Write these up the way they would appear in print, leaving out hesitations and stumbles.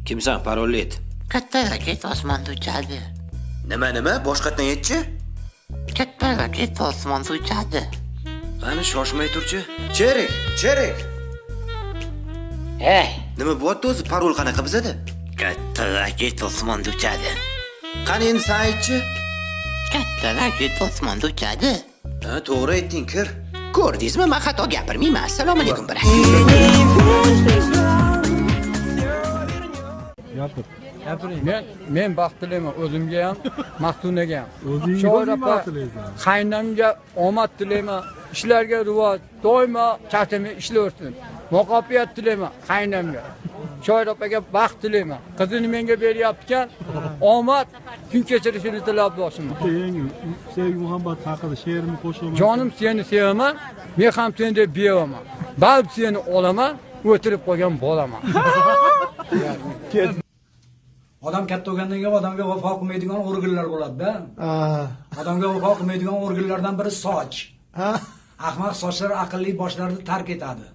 Kimsan, parolni ayt. Katta raketa osmonda uchadi. Nima nima? Boshqatdan aytchi. Katta raketa osmonda uchadi. Qani shoshmay turchi. Cherik, cherik. Hey, nima bo'lyapti o'zi? Parol qanaqa bizada? Katta raketa osmonda uchadi. Qani endi sen aytchi. Katta raketa osmonda uchadi. Ha, to'g'ri aytding, kir. Ko'rdingizmi, men xato gapirmayman. Assalomu alaykum, bira. Gapiring. Men baxt tilayman o'zimga ham, Mahtunaga ham. Shoir opa, qaynamga omad tilayman, ishlarga rivoj, doimo charchamay ishlayversin. Muvaffaqiyat tilayman qaynamga. Shoir opaga baxt tilayman. Qizini menga beryapti-kan, omad kun kechirishini tilab boshim. Sevgi muhabbat haqida she'rimni qo'shaman. Jonim seni sevaman, men ham seni deb bevaman. Balki seni olaman, o'tirib qolgan bolaman. Odam katta bo'lgandan keyin odamga vafo qilmaydigan organlar bo'ladi-da. Odamga vafo qilmaydigan organlardan biri soch. Ahmoq sochlar aqlli boshlarni tark etadi.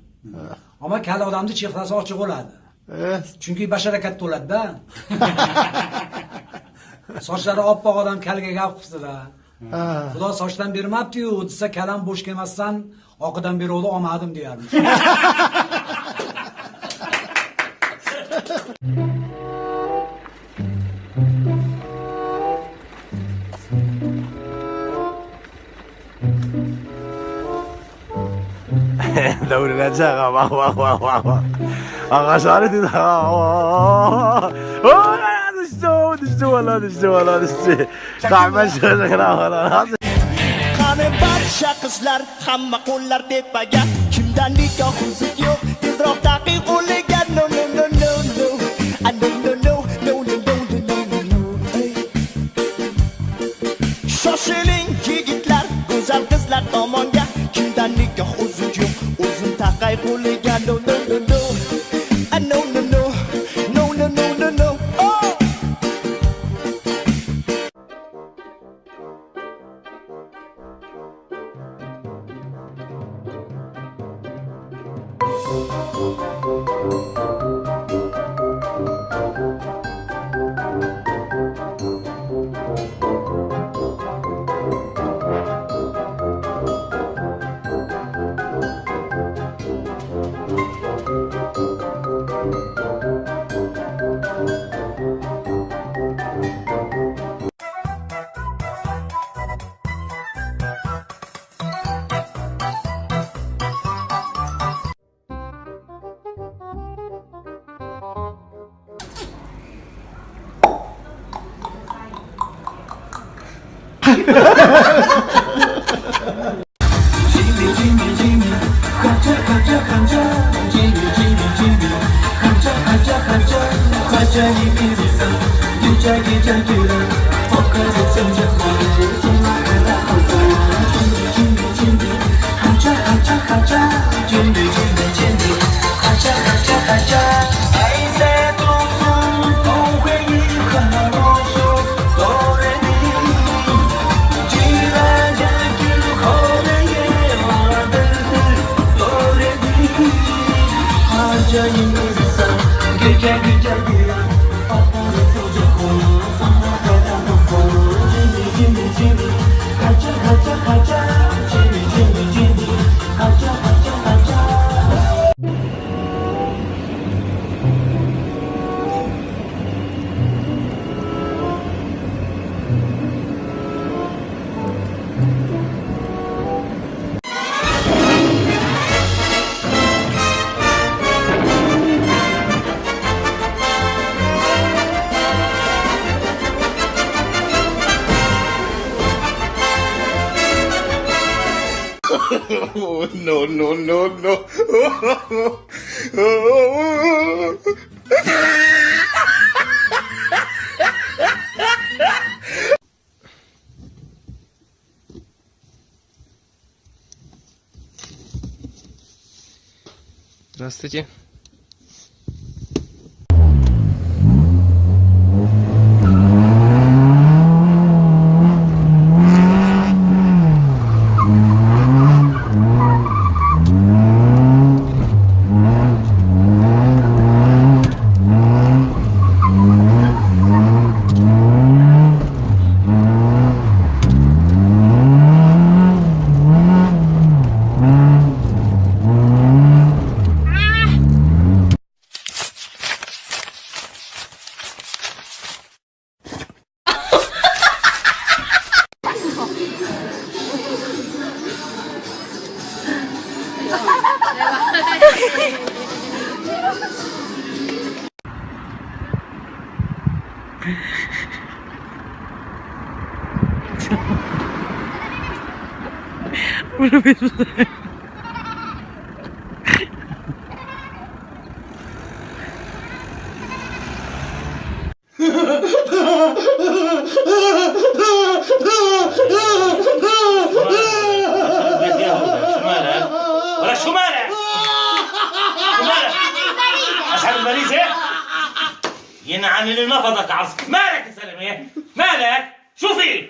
Ammo kal odamning chehrasi ochiq bo'ladi. Chunki bashara katta bo'ladi-da. Sochlari oppoq odam kalga gap qilsa-da. Xudo sochdan bermabdi-yu, desa kalam bo'sh kelmasdan oqidan beruvdi olmadim deyarmish. Davrilacak bak bak bak bak bak. Ağaçları dedi. Düştü valla düştü valla düştü. Qani barcha qizlar hamma qo'llar tepaga. Kimdan nikoh uzik yo'q tezroq taqi qo'liga. No no no no no. No no no no no no no no. Shoshiling yigitlar go'zal qizlar tomonga. Kimdan nikoh uzik yo'q o'zim taqay qo'liga. No no no no. No no no no no no no no. Oh! Oh, no, no, no, no. Здравствуйте. ولا شو مالك؟ شو مالك؟ أشعر المريض ايه؟ ينعن اللي نفضك عصر. مالك يا سلمى؟ مالك؟ شو في؟